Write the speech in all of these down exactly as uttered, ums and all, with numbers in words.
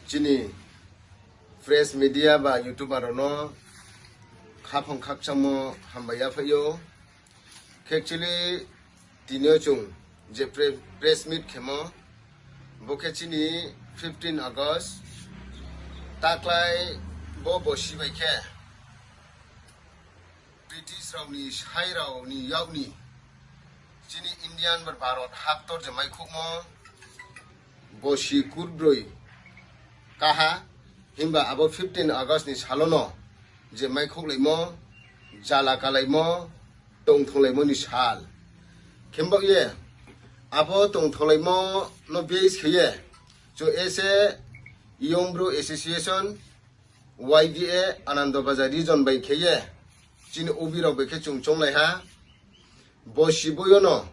Chini press media ba YouTuber rao no khaphang khakchangmo hambai yaphaih ou. Khe actually tini yo chung je pre-, press meet khemo, bo khe chini fifteen August, taklái bo bosi bai khe British rao ni sai rao ni yak ni chini Indian bar Bharot haktor je maikhouhmo bosi kurbroi kaha, himba abo fifteen August ni sal no je maikhouhlaimo, jala kalaimo, tongthonglaimo ni sal. Khembaoh ye, abo tongthonglaimo no base khe ye, chung ese Young Bru Association, Y B A, Anando Bazar region bai khe ye, chini obi rao bai khe chung chounglai ha, bosi boi yo no,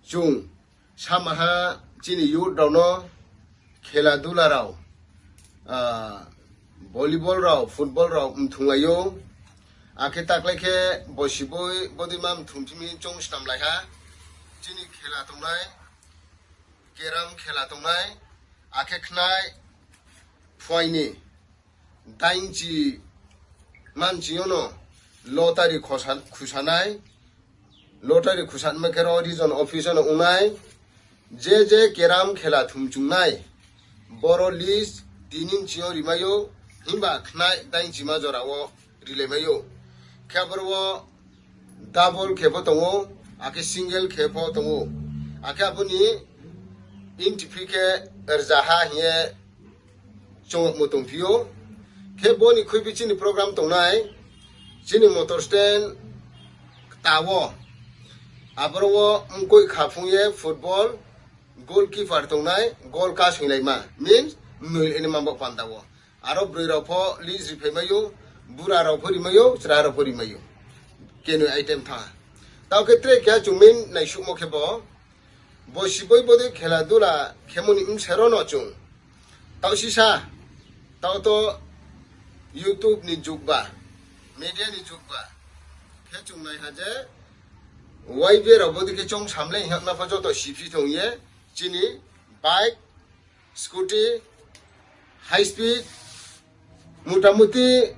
chung samaha chini youth rao no khela dula rao, ah, volleyball rao, football rao mthunglai ou. Akhe taklái khe bosi boi bodeima mthungphi mi choung snamlai ha. Chini khela tongnai, keram khela tongnai, akhe khnai phuaing ni dainchi manchi yo no lottery khosa-, khusanai, lottery khusanma khe ro region office no ongnai, je je keram khela thumchungnai, boro list tini nching yo rimai ou, himba khnai dainchima jora wo rilaimai ou. Khe aboro wo double khe pho tong ou, akhe single khe pho tong ou. Akhe abo ni entry fee khe rzaha hing ye chungmo tongphi ou. Khe bo ni khuiphi chini program tongnai, chini motor stand kta wo, aboro wo mkoih khaphung ye football, goalkeeper tongnai, goal kasoinglaima, means mnoi le ni ma bo panda wo. Aro broi rao pho list riphaimai ou, bura rao pho rimai ou, chra rao pho rimai ou. Kenoi item thanng ha. Tao khe tre keha chung main naisuhmo khe bo, bosi boi bodei khela dula khemo ni bsero no chung, taoh sisa, taoh to YouTube ni jug ba, media ni jug ba, khe chung nai ha je, Y B A rao bodei khe choung samlai hing ye ma pho joto siphi tong ye, chini bike, scooty, high speed, mutamuti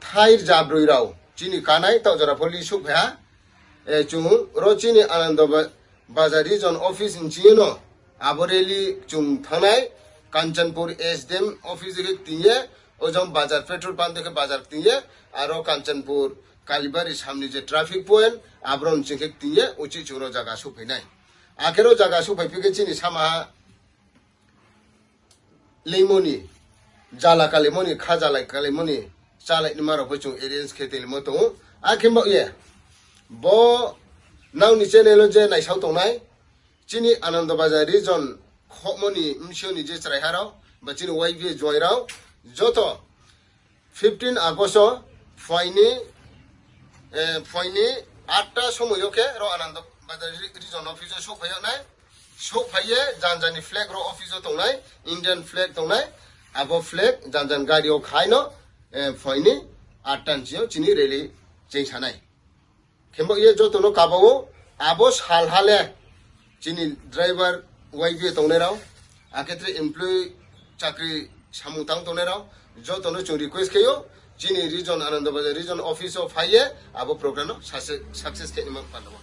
thai rza broi rao chini kanai taoh jora pho list souhphai ha. Eh, chung ro chini Anando Ba-, Bazar region office nching yo no abo rally chung thanngnai, Kanchanpur S D M office khe kting ye, ojang bazar petrol pump khe bazar kting ye, aro Kanchanpur Kalibari samni je traffic point, aboro nching khe kting ye, uchih chung ro zaga souhphai nai. Akhe ro zaga souhphai phi khe chini samaha leimo ni, jala kalaimo ni, kha jala kalaimo ni, chálai nima rao pho chung arrange khe tonglaimo tong ou. Akhe baoh ye, bo nang ni channel wo je naisao tongnai, chini Anando Bazar region khohmo ni bsing yo ni je chraiha rao, ba chini Y B A join rao, joto fifteen August wo phuaing ni, eh, phuaing ni atta somoi yo khe ro Anando Bazar re-, region office wo souhphai yag nai. Souhphai ye janja ni flag ro office wo tongnai, Indian flag tongnai, abo flag janja ni gari wo khai no, eh, phuaing ni atta nching yo chini rally chengsa nai. Khembaoh ye joto no kaba ou, abo salha le chini driver Y B A tongnai rao, akhe tre employee chakri samung tang tongnai rao, joto no chung request khe ou, chini region Anando Bazar region office wo phai ye, abo program no success, success khe nima panda wo.